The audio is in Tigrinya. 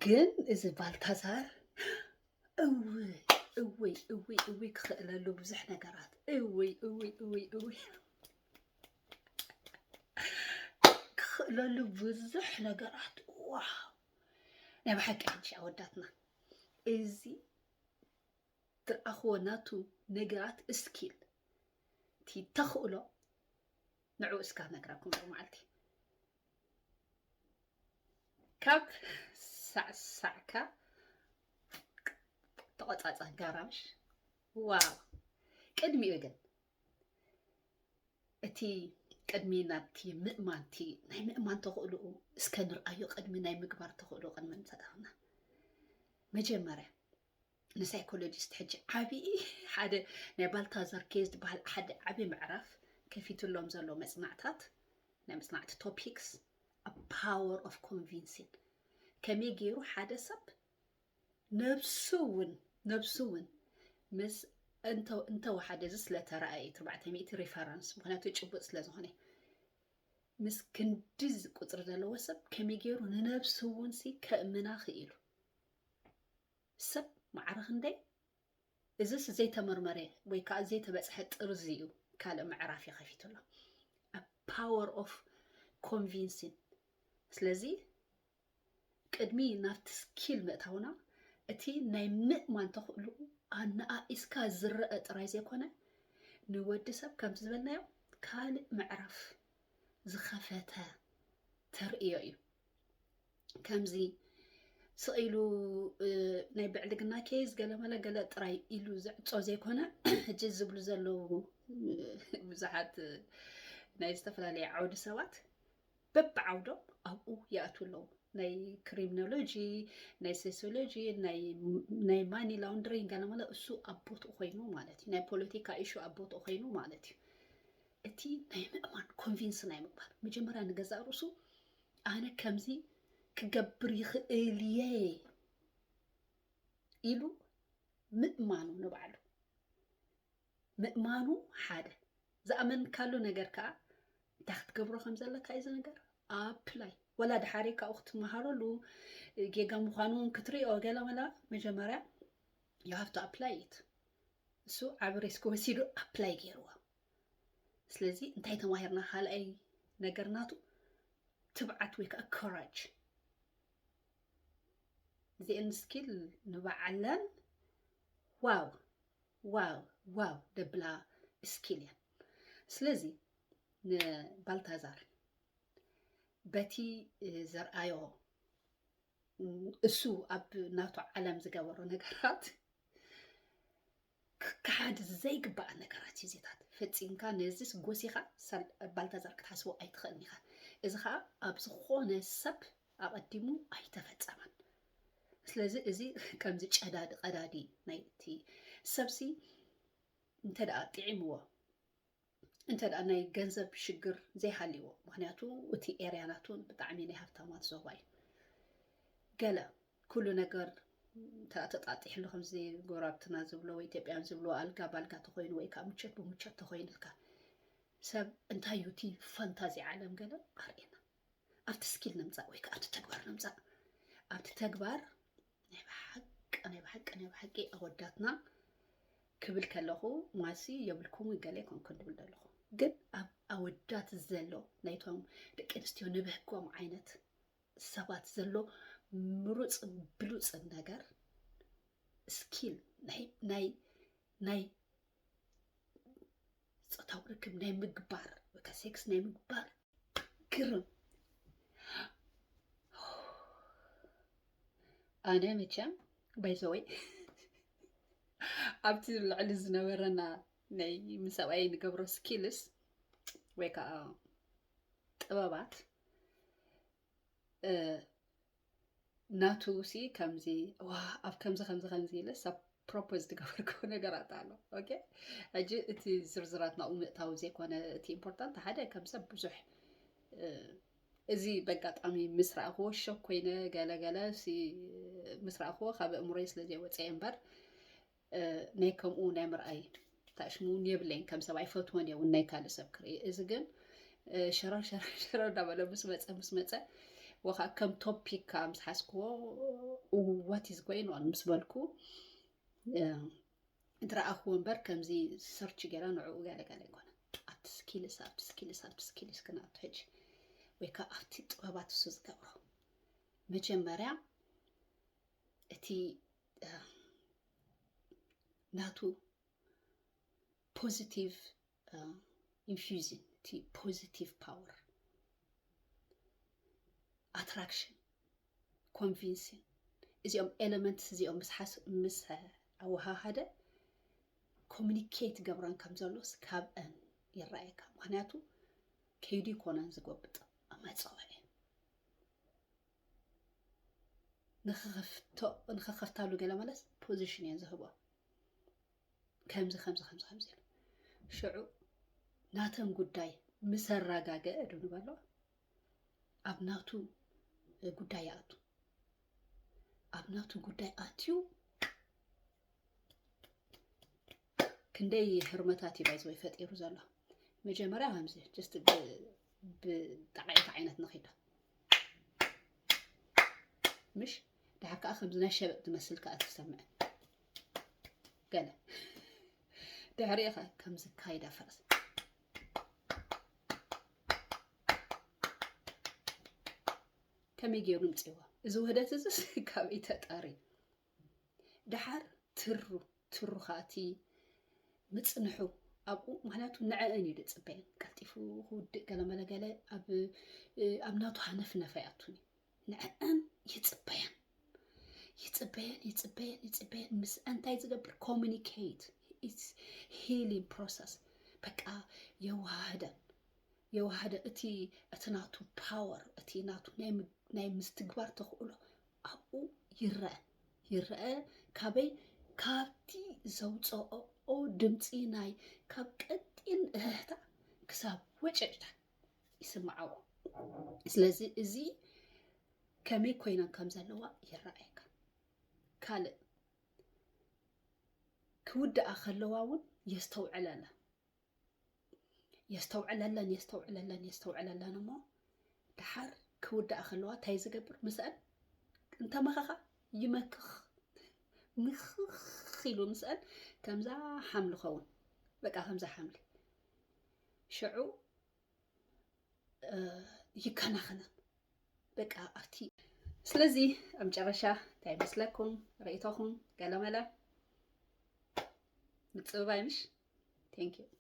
ግን እዚ ባልታዛር እውይ እውይ እውይ እውይ ክኽእለሉ ብዙሕ ነገራት እውይ እውይ እውይ እውይ ክኽእለሉ ብዙሕ ነገራት። ዋው ናይ ብሓቂ ሕጂ ኣወዳትና እዚ ትረኣኽዎ ናቱ ነገራት ስኪል እቲ ተኽእሎ ንዑ እስካ ነግራኩም ዶ መዓልቲ ካብ ሳዕሳዕካ ተቆጻጸ ጋራምሽ ዋው ቅድሚኡ ግን እቲ ቅድሚ ናብቲ ምእማንቲ ናይ ምእማን ተኽእልኡ እስከ ንርኣዮ ቅድሚ ናይ ምግባር ተኽእልኡ ቅድሚ ምሰዳኽና መጀመርያ ንሳይኮሎጂስት ሕጂ ዓብዪ ሓደ ናይ ባልታዛር ኬዝ ዝበሃል ሓደ ዓብዪ ምዕራፍ ከፊትሎም ዘሎ መፅናዕታት ናይ መፅናዕቲ ቶፒክስ power of convincing ከመይ ገይሩ ሓደ ሰብ ነብሱ እውን ነብሱ እውን ምስ እንተወሓደ እዚ ስለተረኣየ ትርባዕተ ሚእቲ ሪፈረንስ ምክንያቱ ጭቡጥ ስለዝኾነ ምስ ክንዲ ቁፅሪ ዘለዎ ሰብ ከመይ ገይሩ ንነብሱ እውን ሲ ከእምና ክኢሉ ሰብ ማዕረ ክንደይ እዚስ ዘይተመርመረ ወይ ከዓ ዘይተበፅሐ ጥርዚ እዩ ካልእ ምዕራፍ ይኸፊትሎ power of convincing ስለዚ ቅድሚ ናብቲ ስኪል ምእታውና እቲ ናይ ምእማን ተኽእልኡ ኣነኣኢስካ ዝረአ ጥራይ ዘይኮነ ንወዲ ሰብ ከምቲ ዝበልናዮ ካልእ ምዕራፍ ዝኸፈተ ተርእዮ እዩ ከምዚ ስቕ ኢሉ ናይ ብዕልግና ኬዝ ገለመለ ገለ ጥራይ ኢሉ ዝዕፆ ዘይኮነ ሕጂ ዝብሉ ዘለዉ ብዙሓት ናይ ዝተፈላለየ ዓውዲ ሰባት በብዓውዶም ኣብኡ ይኣትዉ ኣለዉ ናይ ክሪሚኖሎጂ ናይ ሴሶሎጂ ናይ ማኒ ላውንድሪንግ ገለመለ እሱ ኣብ ቦትኡ ኮይኑ ማለት እዩ ናይ ፖለቲካ ኢሹ ኣብ ቦትኡ ኮይኑ ማለት እዩ እቲ ናይ ምእማን ኮንቪንስ ናይ ምግባር መጀመርያ ንገዛእ ርእሱ ኣነ ከምዚ ክገብር ይኽእል እየ ኢሉ ምእማኑ ንባዕሉ ምእማኑ ሓደ ዝኣመንካሉ ነገር ከዓ እንታይ ክትገብሮ ከም ዘለካ እዩ ነገር ኣፕላይ ወላ ድሓሪ ካብኡ ክትመሃረሉ ጌጋ ምዃኑ ክትሪኦ ገለ መላ መጀመርያ you have to apply it እሱ ዓብ ሪስክ ወሲዱ ኣፕላይ ገይርዎ ስለዚ እንታይ ተማሂርና ካልኣይ ነገር ናቱ ትብዓት ወይ ከዓ ኮራጅ እዚአን ስኪል ንባዕለን ዋው ዋው ዋው ደብላ ስኪል እየን ስለዚ ንባልታዛር በቲ ዘርኣዮ እሱ ኣብ ናቱ ዓለም ዝገበሮ ነገራት ክሓድ ዘይግባእ ነገራት እዩ ዜታት ፈፂምካ ነዚስ ጎሲኻ ባልታዛር ክትሓስቦ ኣይትኽእልን ኢኻ እዚ ከዓ ኣብ ዝኾነ ሰብ ኣቐዲሙ ኣይተፈፀመን ስለዚ እዚ ከምዚ ጨዳዲ ቀዳዲ ናይቲ ሰብሲ እንተ ደኣ ጥዒምዎ እንተ ደኣ ናይ ገንዘብ ሽግር ዘይሃልይዎ ምክንያቱ እቲ ኤርያ ናቱ ብጣዕሚ ናይ ሃብታማት ዞባ እዩ ገለ ኩሉ ነገር ተጣጢሕሉ ከምዚ ጎራብትና ዝብሎ ወይ ኢትዮጵያን ዝብሎ ኣልጋ ባልጋ ተኮይኑ ወይ ከዓ ምቸት ብምቸት ተኮይኑልካ ሰብ እንታይ እዩ እቲ ፈንታዚ ዓለም ገለ ኣርእየና ኣብቲ ስኪል ንምፃእ ወይ ከዓ ኣብቲ ተግባር ንምፃእ ኣብቲ ተግባር ናይ ብሓቂ ናይ ብሓቂ ናይ ብሓቂ ኣወዳትና ክብል ከለኹ ማሲ የብልኩም ገለ ይኮንኩን ድብል ዘለኹ ግን ኣብ ኣወዳት ዘሎ ናይቶም ደቂ ኣንስትዮ ንብህጎም ዓይነት ሰባት ዘሎ ምሩፅ ብሉፅን ነገር ስኪል ናይ ናይ ናይ ፆታዊ ርክብ ናይ ምግባር ወይ ከዓ ሴክስ ናይ ምግባር ግርም ኣነ መቸም ባይዘወይ ኣብቲ ልዕሊ ዝነበረና ናይ ምሰብኣይ ንገብሮ ስኪልስ ወይ ከዓ ጥበባት ናቱ ሲ ከምዚ ዋ ኣብ ከምዚ ከምዚ ከምዚ ኢለ ሰብ ፕሮፖዝ ዝገበርኩ ነገራት ኣሎ ኦኬ ሕጂ እቲ ዝርዝራት ናብኡ ምእታው ዘይኮነ እቲ ኢምፖርታንት ሓደ ከም ሰብ ብዙሕ እዚ በጋጣሚ ምስ ረኣኽዎ ሸክ ኮይነ ገለገለ ምስ ረኣኽዎ ካብ ኣእምሮይ ስለ ዘይወፀ እምበር ናይ ከምኡ ናይ ምርኣይ ታሽሙ እውን የብለይን ከም ሰብ ኣይፈትዎን እየ እውን ናይ ካልእ ሰብ ክርኢ እዚ ግን ሸረር ሸረር ሸረር እንዳበለ ምስ መፀ ምስ መፀ ወኻ ከም ቶፒክ ምስ ሓዝክዎ what is going on ምስ በልኩ፣ እ፣ እንትረኣኽዎ እምበር ከምዚ ሰርች ገይረ ንዕኡ ገለ ገለ ኣይኮነ። ኣብቲ ስኪልስ፣ ኣብቲ ስኪልስ፣ ኣብቲ ስኪልስ ክነኣቱ ሕጂ፣ ወይ ከዓ ኣብቲ ጥበባት እሱ ዝገብሮ። መጀመርያ እቲ፣ እ፣ ናቱ ፖዚቲቭ፣ እ፣ ኢንፊውዚን፣ እቲ ፖዚቲቭ ፓወር፣ ኣትራክሽን፣ ኮንቪንሲን፣ እዚኦም ኤለመንትስ እዚኦም ምስ ሓስ-፣ ምስ ኣወሃሃደ ኮሚኒኬት ገብረን ከም ዘሎስ ካብአን ይረኣየካ። ምኽንያቱ ከይዱ ይኮነን ዝጎብጥ፣ መጸውዒ ንኽኸፍቶ-፣ ንኽኸፍታሉ ገለ መለስ ፖዚሽን እየን ዝህቦ። ከምዚ፣ ከምዚ፣ ከምዚ፣ ከምዚ ኢሉ። ሽዑ ናተን ጉዳይ ምስ ኣረጋገአ ዶ ንበሎ፣ ኣብ ናቱ ጉዳይ ይኣቱ። ኣብ ናቱ ጉዳይ ኣትዩ ክንደይ ህርመታት እዩ ባይዘወይ ፈጢሩ ዘሎ። መጀመርያ ከምዚ ጀስት ብ-፣ ብጣቕዒት ዓይነት ንኺዶ። ምሽ? ድሓር ከኣ ከምዚ ናይ ሸበጥ ዝመስል ከኣ ትሰምዕ። ገለ። ድሕሪኡ ኸ ከምዚ ካይዳ ፈረስ። ከመይ ገይሩ ምጽእዎ? እዚ ውህደት እዚስ ካበይ ተጠርዩ? ድሓር ትሩ፣ ትሩ ኸኣ እቲ ምጽንሑ ኣብኡ፣ ምኽንያቱ ንዕአን እዩ ዝጽበየን። ቀልጢፉ ክውድእ ገለ መለ ገለ ኣብ፣ ኣብ ናቱ ሃነፍነፈ ይኣቱን እዩ። ንዕአን ይጽበየን። ይጽበየን፣ ይጽበየን፣ ይጽበየን። ምስ እንታይ ዝገብር? ኮሚኒኬት። It's healing process። በቃ የዋህደን። የዋህደ እቲ፣ እቲ ናቱ ፓወር፣ እቲ ናቱ ናይ ም-፣ ናይ ምስትግባር ተኽእሎ ኣብኡ ይረአ። ይረአ ካበይ? ካብቲ ዘውፅኦ ድምፂ ናይ፣ ካብ ቀጢን እህህታ ክሳብ ወጨጭታ ይስምዓዎ። ስለዚ እዚ ከመይ ኮይነን ከም ዘለዋ ይረኣየካ። ካልእ ክውድኣ ከለዋ እውን የስተውዕለለን። የስተውዕለለን፣ የስተውዕለለን፣ የስተውዕለለን እሞ ድሓር ክውድኣ ከለዋ እንታይ ዝገብር? ምስአን እንተመኸኻ ይመክኽ። ምኽኽ ኢሉ ምስአን ከምዛ ሓምሊ ኸውን። በቃ ከምዛ ሓምሊ። ሽዑ፣ እ፣ ይከናኸነን። በቃ ኣብቲ። ስለዚ ኣብ መጨረሻ እንታይ ይመስለኩም? ርእይቶኹም ገለመለ ምጽብባይ ምሽ? Thank you።